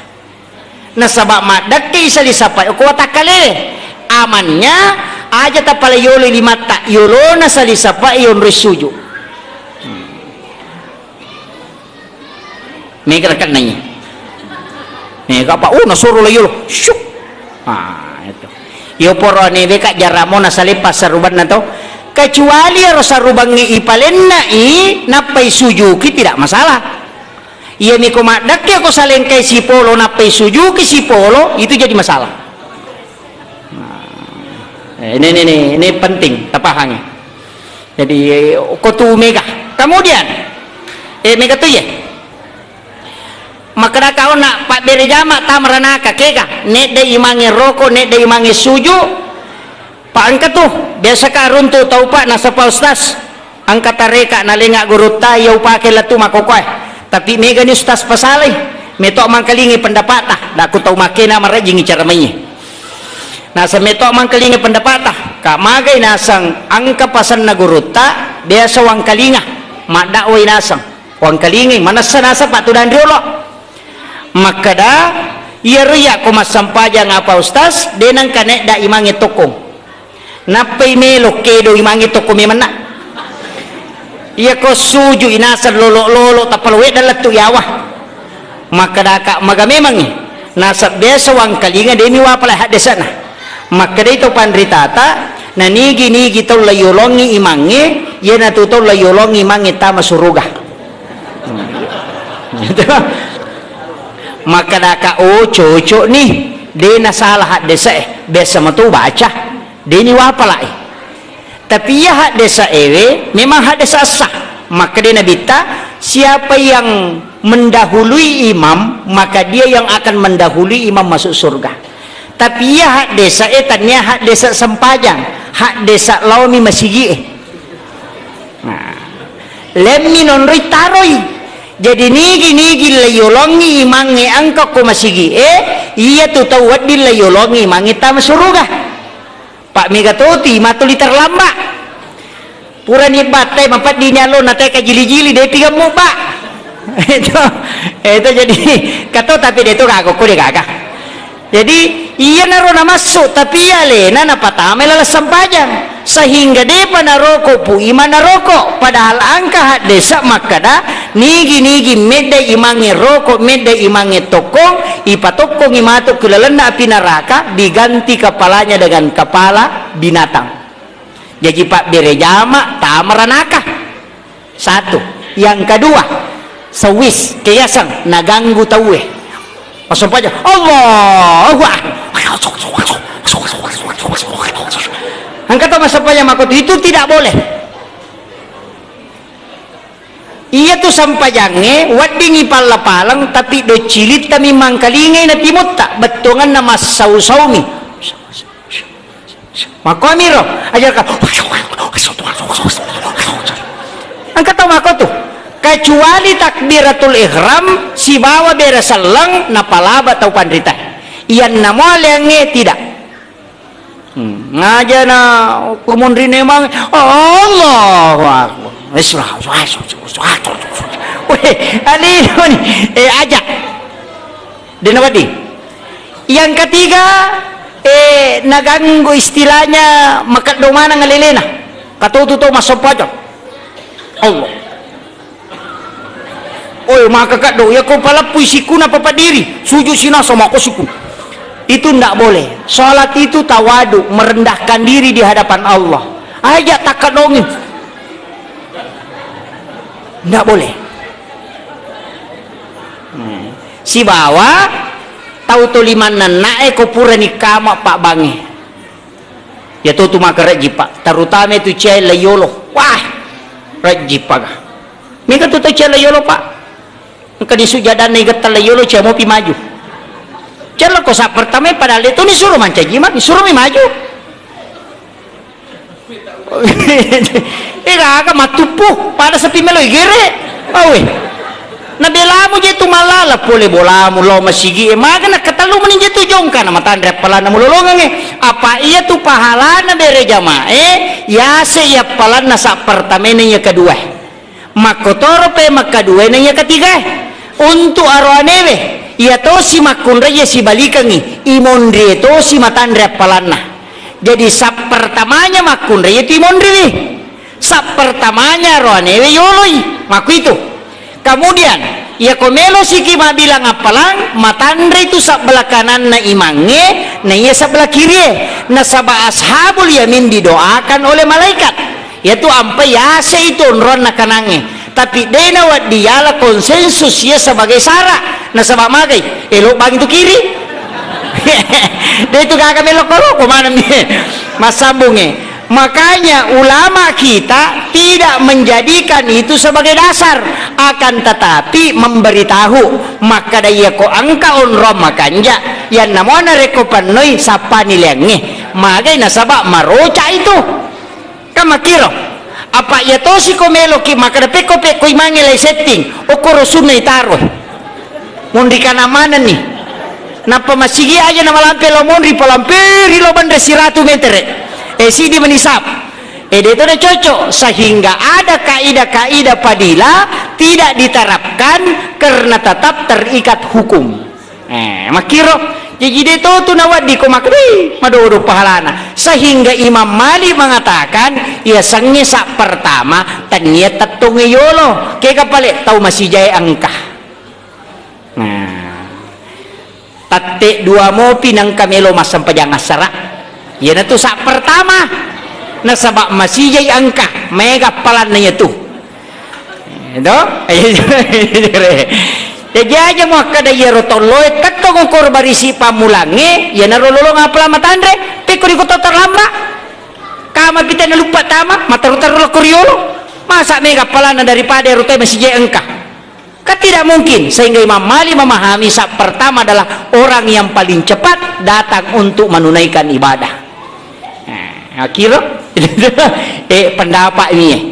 Nasaba maddekke salisapae ko watakkalele. Amannya aja tapale yolo limatta, yolona salisapae yonroi suju. Mega rekan nanya. Mega apa? Oh, nasoro la yolo. Syuk. Ah, itu. Yo poro ne beka jaramo nasale passarubanna to. Kecuali ero sarubangnge ipalenna i, nappai sujuki tidak masalah. Iya miko maddekke ko salengkai sipolo nappai sujuki sipolo, itu jadi masalah. Nah, eh, ini, ini, ini, ini penting tapahangi. Jadi, eh, ko tu mega. Kemudian, eh, mega tu ya. Makkedaka onna pabbere jama tama ranaka kega, nedde imange roko, nedde imange suju. Pa engka tu, biasa ka runtu tau pa nasapa ustaz. Engka tareka nalenga gurutta iya upake lettu makkokoe. Tapi megani ustaz pasalai. Meto mangkalingi pendapata. Dakku tau makkena marajingi cara mainye. Naseng meto mangkalingi pendapata. Ka magai naseng engka pasenna gurutta, biasa wangkalinga. Maddakwai naseng. Wangkalingi, manessa naseng patudang riolo. Makkeda, iyaro iya ko massempajang apa ustaz, de nengka nedda imange tokkong. Nappai melo kedo imange tokko memenna. Iya ko suju inaseng lolo-lolo tappa lo wedda lettu yawa. Makkedaka maga memangi. Nasab biasa wangkalinga demi wapala haddese'na. Makkedai to panritata, nanigi-nigi tau layolongi imangnge, iyanatu tau layolongi imangnge tama suruga. Gitu. Makkedaka, "Oh, cocok nih, de nasalah haddese'e, biasa matu baca, de ni wapalai." Tapi iya haddese'ewe memang haddese' sah. Makkeda Nabitta, "Siapa yang mendahului imam, maka dia yang akan mendahului imam masuk surga." Tapi iya haddese'e tania haddese' sempajang, haddese' laomi masigi'e. Nah, lemmi nonroi taroi. Jadi nigi-nigi layolongi imangnge engka ko masigi'e, iya tu tau wedding layolongi imangnge tama suruga. Pak mega toti matuli terlambat. Purani battai mapeddini allo na teka jili-jili de piga mubba. Itu, itu jadi kato tapi de to gaga ko de gaga. Jadi iyanaro namassu tapi iya alena napatama laleng sempajang sehingga depa naroko pu ima naroko padahal engka haddese' makkeda nigi-nigi medda imangnge roko medda imangnge tokkong ipatokkongi matu ku lalenna api naraka diganti kepalanya dengan kepala binatang. Jaji pabbere jama tama ranaka. Satu. Yang kedua, sewis keyaseng naganggu tauwe. Massempajang, Allahu Akbar. Engka to massempajang makotu itu tidak boleh. Iya tu sempajangnge weddingi palla-paleng tapi doccilitta mi mangkalingai na timutta bettuanganna massau-saumi. Makoamiro ajarka engka tau makotu kecuali takbiratul ihram sibawa bere selleng napalaba tau panrita iyanna mualeangnge tidak. Hmm, ngajana kumunrine mang Allahu Akbar. Weh, alino ni. Eh, aja. Dena wadi. Yang ketiga, eh, naganggu istilahnya makeddo maneng alelena. Katotu to massempajang. Allah. Oi, maka kaddo, iya ko paleppui sikuna papadiri, sujud sinasa mako sikuna. Itu ndak boleh. Salat itu tawadu, merendahkan diri di hadapan Allah. Aja takkaddongi. Ndak boleh. Hmm. Sibawa tau to limanna na'e ko purani kama pabbangnge. Ya to tu maka rejji, Pak, terutama itu cewek layolo. Wah, rejji paga. Mega tu tau cewek layolo, Pak. Engka di sujadanna igetta layolo cewek mopi maju. Cewek ko sa pertama padahal itu ni suruh mancaji ma, ni suruh mi maju. Eh, gaga mattuppu, pada sepi melo igere. Awe. Nabelamu je tu mallala pole bolamu lao masigi e maga nakkatallu meni je tu jongka na matanre appalanna mulolongang e. Apa iya tu pahalana bere jamae, yase iya appalanna sa pertamena iya kedua. Makkotoro pe makkaduena iya ketiga. Untuk aroanewe, iya tosi makkunrai iya sibalikangi, imonrie tosi matanre appalanna. Jadi sa pertamanya makkunrai iya tu imonriwi. Sappertamanya roanewe yoloi, makkuitu. Kemudian, iyako melo siki mabbilang appalang, matanre tu sabbelah kananna imangnge, na iya sabbelah kirie. Nasaba ashabul yamin didoakan oleh malaikat. Yatu ampai yase itu onroanna kanangnge. Tapi de nawedding yala konsensus iya sebagai sara. Nasaba magai, elo bang itu kiri. De itu gaga melo koro, ko maneng mi. Massambungnge. Makanya ulama kita tidak menjadikan itu sebagai dasar, akan tetapi memberitahu, makkada iyako engka onrong makanja, yanna muana rekko pennoi sappani leangnge, magai nasaba maroca itu. Kan makkiro, apa iya tosi ko meloki makkada pekko-pekko imangnge lai setting, okkoro sunna itaro. Monri kana manenni. Nappa masigi aja na malampe lao monri, palamperi lao banre siratu metere. Eh, sidi menisab. Eh, de to de cocok. Sehingga ada kaidah-kaidah fadilah tidak diterapkan karena tetap terikat hukum. Eh, makkiro. Jaji de to tu nawaddi ko makkeda, "Ih, madodo pahalana." Sehingga Imam Malik mengatakan, iya sengnge sa pertama, tennia tettongnge yolo. Kega pale tau masijae engka. Nah, Tette dua mopi nengka melo massempajang assara. Iyanatu sa pertama. Nasaba masijai engka, maega appalanna iyatu. Edo? Jaji aja muakkeda iyaro tolloe tettong ukur barisi pammulangnge, iyanaro lolong appalang matanre, pekko diko to terlambat. Kama pita naluppa tama, mataru-taru lokko riolo. Masa mega appalanna daripada ero toe masijai engka? Kan tidak mungkin, sehingga Imam Malik memahami saf pertama adalah orang yang paling cepat datang untuk menunaikan ibadah. Nah, akhirnya, eh, pendapat ini, eh.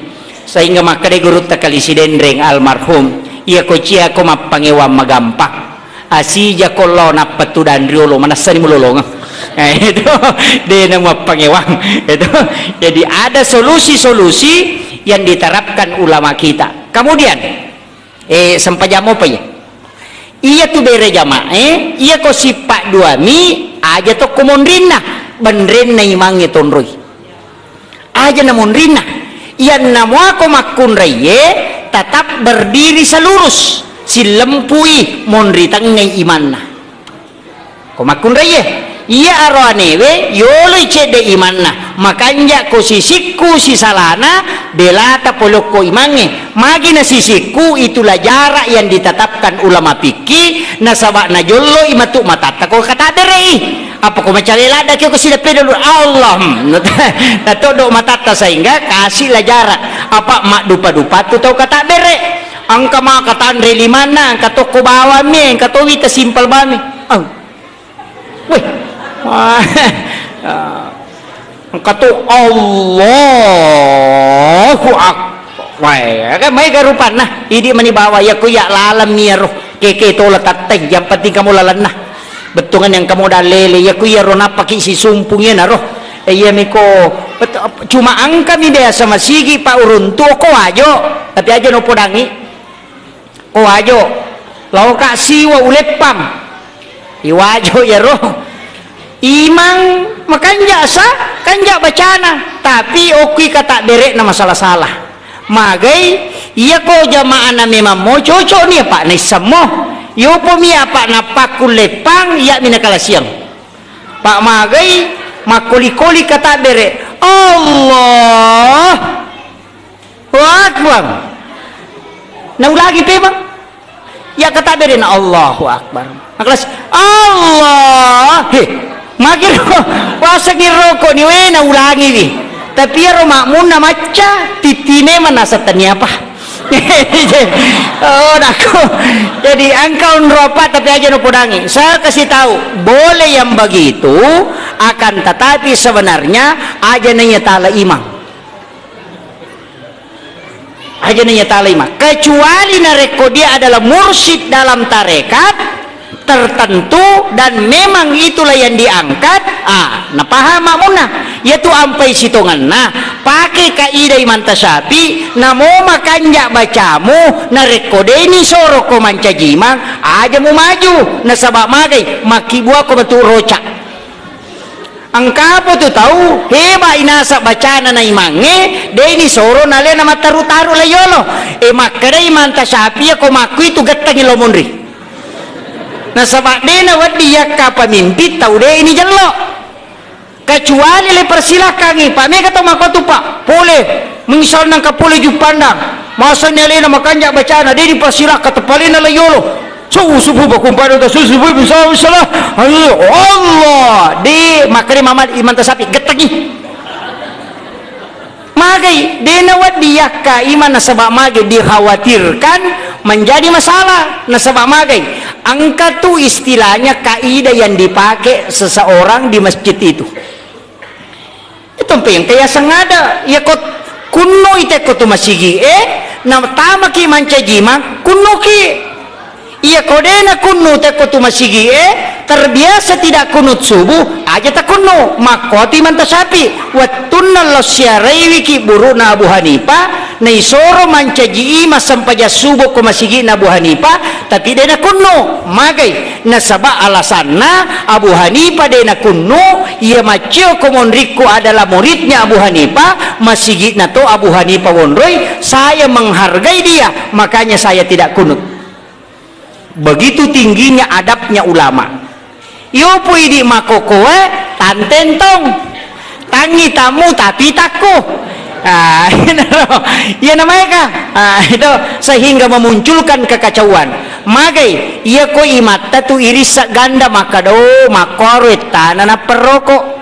Sehingga makkeda gurutta Kali Sidenreng almarhum, iya ko cia ko mappangewang magampang. Asija ko lao nappa tudang riolo, manassani mulolongeng. Eh, itu, dena mappangewang. Itu, jadi ada solusi-solusi yang diterapkan ulama kita. Kemudian, Eh, sempajang mopa iya. Iya tu bere jamaah, eh, iya ko sippa dua mi, aja tokko monrinna, benrenna imangnge tonroi. Aja na monrinna. Iyanna muako makkunraiye, tetap berdiri selurus, sillempui monri tengngai imanna. Ko makkunraiye, iya aro anewe yoloi cedde imanna, makanja ko sisikku sisalana, belata polokko imangnge. Magi na sisikku, itulah jarak yang ditetapkan ulama fikih, nasaba najolloi matu matatta ko katabere'i. Apa ko macale ladda ki ko sideppe dulu, Allah, hmm, natoddo matatta sehingga kasih lah jarak. Apa maddupa-dupa tu tau katabere. Engka maka tanre limanna, engka tokko bawang mi, engka towi tasimpel bami. Au. Weh. Engka tu Allahu Akbar. Weh, kan maega rupanna. Idi mani bawa, iya ko iya laleng mi iyaro. Keke tola tattai, yang penting kamu lalenna. Bettuangan yang kamu dalele, iya ko iyaro nappaki sisumpung iyanaro. Eh, iya miko, bet-, cuma engka mi biasa masigi pa uruntu ko Wajo, tapi aja no podangi. Ko Wajo, laoka siwa uleppang. I Wajo iyaro. Imang makanja sa, kanja bacana, tapi okki kata bere'na masalah-salah. Magai, iya ko jamaahna memang mo cocok ni apa naissemmo. Yopo mi apa nappakkulleppang, iya mi nakalasiang. Pak magai, makkoli-koli kata bere. Allah. Allahu Akbar. Naulangi pemang. Ya kata bere na Allahu Akbar. Maklas Allah. He, magiro. Wasengi roko ni we naulangi wi. Tapi iyaro makmunna macca, titi memang nasatani apa. Oh, dako. Jadi engka onro apa tapi aja no podangi. Saya kasih tahu, boleh yang begitu, akan tetapi sebenarnya aja nanya tala imang. Aja nanya tala imang. Kecuali narekko dia adalah mursyid dalam tarekat tertentu dan memang itulah yang diangkat, ah, napaham makmunna. Yaitu ampai sitongenna, pakai kaidah Imam Tasyafi, namo makanja bacamu, narekko deni soro ko mancaji imang, aja mu maju, nasaba magai, makkibua ko matu roca. Engkapo tu tau heba inasa bacana na imangnge, deni soro nalena mattaru-taru la yolo. E, makkedai Imam Tasyafi, ko makku itu gettengi lo munri. Nasaba dena wedding yakka pemimpin tau deni jello. Kecuali le persilakangi, Pak, mega tau makkotu, Pak. Pole, misalna engka pole Juppandang, masani alena makanja bacana, deni persilakka tepalena la yolo. Subuh, subuh, bakumpa dota subuh, subuh, bisa, bisa lah. Ayo, Allah, de, makkeda Imam Tasyafi, gettengi. Magai, de nawedding yakka imang nasaba magai dikhawatirkan menjadi masalah, nasaba magai. Engka tu istilahnya kaidah yang dipakai seseorang di masjid itu. Itu mpe engka yaseng ada. Iya ko kunno i tekko tu masigi e, na tamaki mancaji imang, kunno ki. Iya ko de na kunno tekko tu masigi e, terbiasa tidak kunut subuh, aja ta kunno. Makko tu Imam Tasyafi, wettunna lo siaraiwi ki burukna Abu Hanifah, na isoro mancaji imang sempajang subuh ko masigi na Abu Hanifah, tapi de na kunno. Magai. Nasaba alasanna Abu Hanifah de nakunnu, iya maccio ko monrikku adalah muridnya Abu Hanifah, masigi'na to Abu Hanifah wonroi, saya menghargai dia, makanya saya tidak kunut. Begitu tingginya adabnya ulama. Yopo idi makokoe, tantentong. Tangi tamu tapi takko. Ah, iyana maega. Ah, itu sehingga memunculkan kekacauan. Magai, iya ko imatta tu irissa ganda makkada, oh, makkuaro ettana napperroko.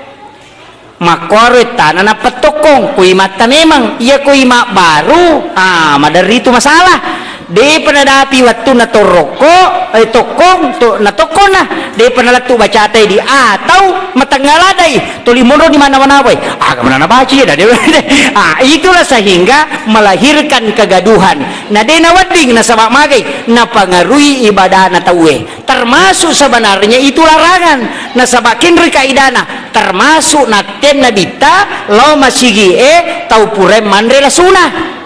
Makkuaro ettana napettokkong, kui matta memang, iya kui mabbaru, ah, maderri tu masalah. Depa nadapi wettunna torokko, eh, tokkong, to-, natokkonna. Depa nalettu bacatai di, atau matengnga ladai, tuli monro di mana-mana, boy. Aga mana nabaca ya, dadi. Ah, itulah sehingga melahirkan kegaduhan. Na de nawedding nasaba magai, napangarui ibadana tauwe. Termasuk sebenarnya itu larangan. Nasaba kenri kaidana, termasuk nattenna bitta lao masigi e tau purae manre lasuna.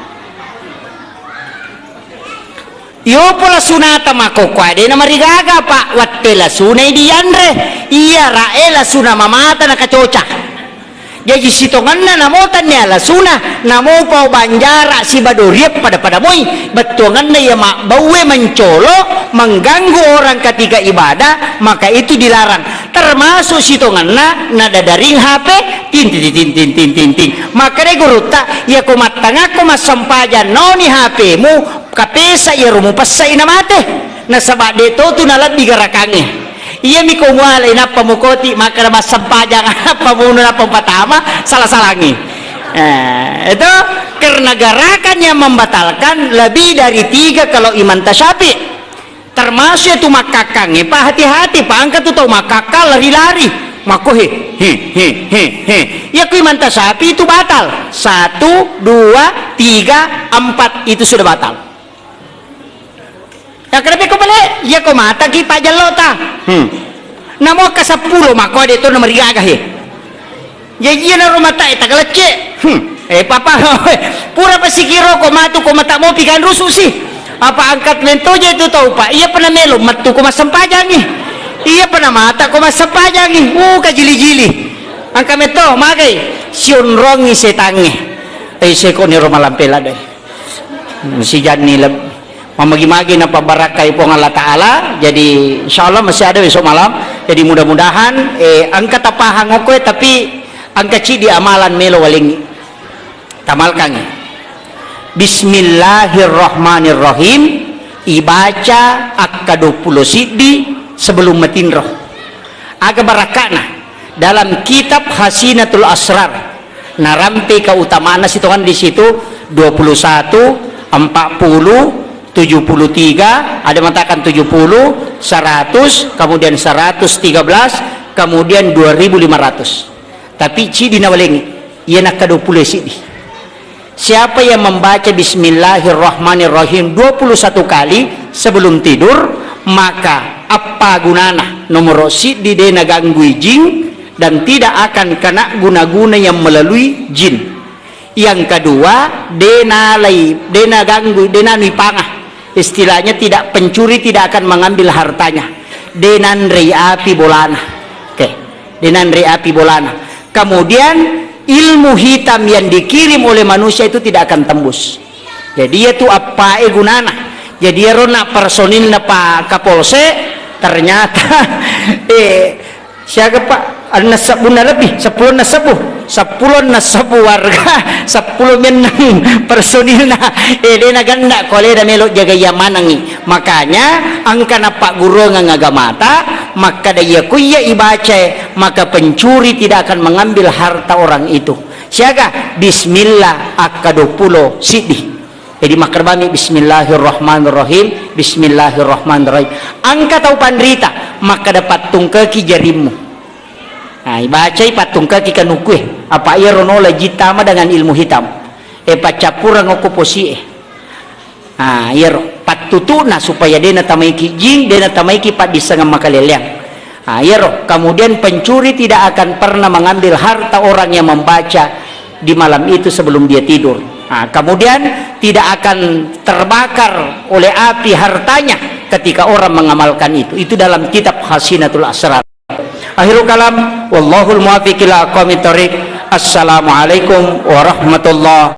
Yopo lasunata makokko adena marigaga, Pak, watte lasunai dianre. Iya rae lasuna mamata nakacoca. Jaji sitongenna namo tannia lasuna, namo pau banjara siba dorie pada-pada moi, bettuangenna iya mabbaue mencolo, mengganggu orang ketika ibadah, maka itu dilarang. Termasuk sitongenna nadadaring H P, ting, ting, ting, ting, ting, ting, ting. Makkedai gurutta, iya ko mattangakko massempajang naoni H P-mu, kapesa iyaro mupessai namate. Nasaba de to tu nalebbi garakangnge. Iyami ko mualai nappa mukoti, makkeda massempajang, nappa munu, nappa mupatama, sala-salangi. Eh, itu karena gerakan yang membatalkan lebih dari tiga kalau Imam Tasyafi. Termasuk itu makkakkangnge, Pak, hati-hati, Pak, engka tu tau makkakkang lari-lari. Makko he, he, he, he, he. Ya ku Imam Tasyafi itu batal. Satu, dua, tiga, empat, itu sudah batal. Ya, kenapa ko bale? Iya ko mataki pajellota. Hmm. Namo ka seppulo, mako de to nomor gaga he. Jaji na rumah tak eta galecce. Hmm. Eh, papa, pura pasikiro ko matu ko mata mopi kan rusu si. Apa angkat mentoja itu tau, Pak? Iya pernah melo, metu ko massempajangi. Iya pernah mata ko massempajangi. Uh, kajili-jili. Angka metto, magai. Sionrongi setangnge. Eh, seko ni rumah lampela deh. Sijanni leb-, mamagi-magi napabbarakkai Puang Allah Ta'ala. Jadi, insya Allah masih ada besok malam. Jadi, mudah-mudahan, eh, engka tapahang okko, eh, tapi engka cidi amalan melo walengi. Tamalkangi. Bismillahirrahmanirrahim. Ibaca akka dua puluh siddi sebelum matinro. Aga barakka'na? Dalam kitab Hasinatul Asrar, narampe keutamaanna sitongan di situ, dua puluh satu, empat puluh, tujuh puluh tiga, ada mengatakan tujuh puluh, seratus, kemudian seratus tiga belas, kemudian dua ribu lima ratus. Tapi cidi nawalengi, iya nakka dua puluh siddi. Siapa yang membaca Bismillahirrahmanirrahim dua puluh satu kali sebelum tidur, maka apa gunana? Nomor siddi, de naganggui jin dan tidak akan kena guna-guna yang melalui jin. Yang kedua, de nalai, de naganggui, de nanui pangah. Istilahnya tidak, pencuri tidak akan mengambil hartanya. De nanrei api bolana. Oke. De nanrei api bolana. Kemudian ilmu hitam yang dikirim oleh manusia itu tidak akan tembus. Jadi, iya tu appae gunana. Jadi, iyaro na personilna Pak Kapolsek, ternyata, eh, siaga, Pak? Enneng sebbunna lebih, seppulo enneng sebbu. Seppulo enneng sebbu warga, seppulo menneng personilna. Eh, de naganna ko alena melo jaga iya manengi. Makanya, engka nappagguruangeng agamata, makkada iya ko iya ibacae, maka pencuri tidak akan mengambil harta orang itu. Siaga, bismillah akka dua puluh siddi. Jadi, makkadabami, bismillahirrahmanirrahim, bismillahirrahmanirrahim. Engka tau panrita, makkada pattungkeki jarimmu. Nah, ibacai pattungkeki kanukue. Apa iyaro nola jittama dengan ilmu hitam. Eh, paccappureng okko posie. Ah, iyaro pattutu'na supaya de natamaiki jing, de natamaiki paddissengeng makaleleang. Ah, iyaro. Kemudian pencuri tidak akan pernah mengambil harta orang yang membaca di malam itu sebelum dia tidur. Ah, kemudian tidak akan terbakar oleh api hartanya ketika orang mengamalkan itu. Itu dalam kitab Hasinatul Asrar. Akhirul kalam, wallahul muwaffiq ila aqwamit thariq. Assalamualaikum warahmatullahi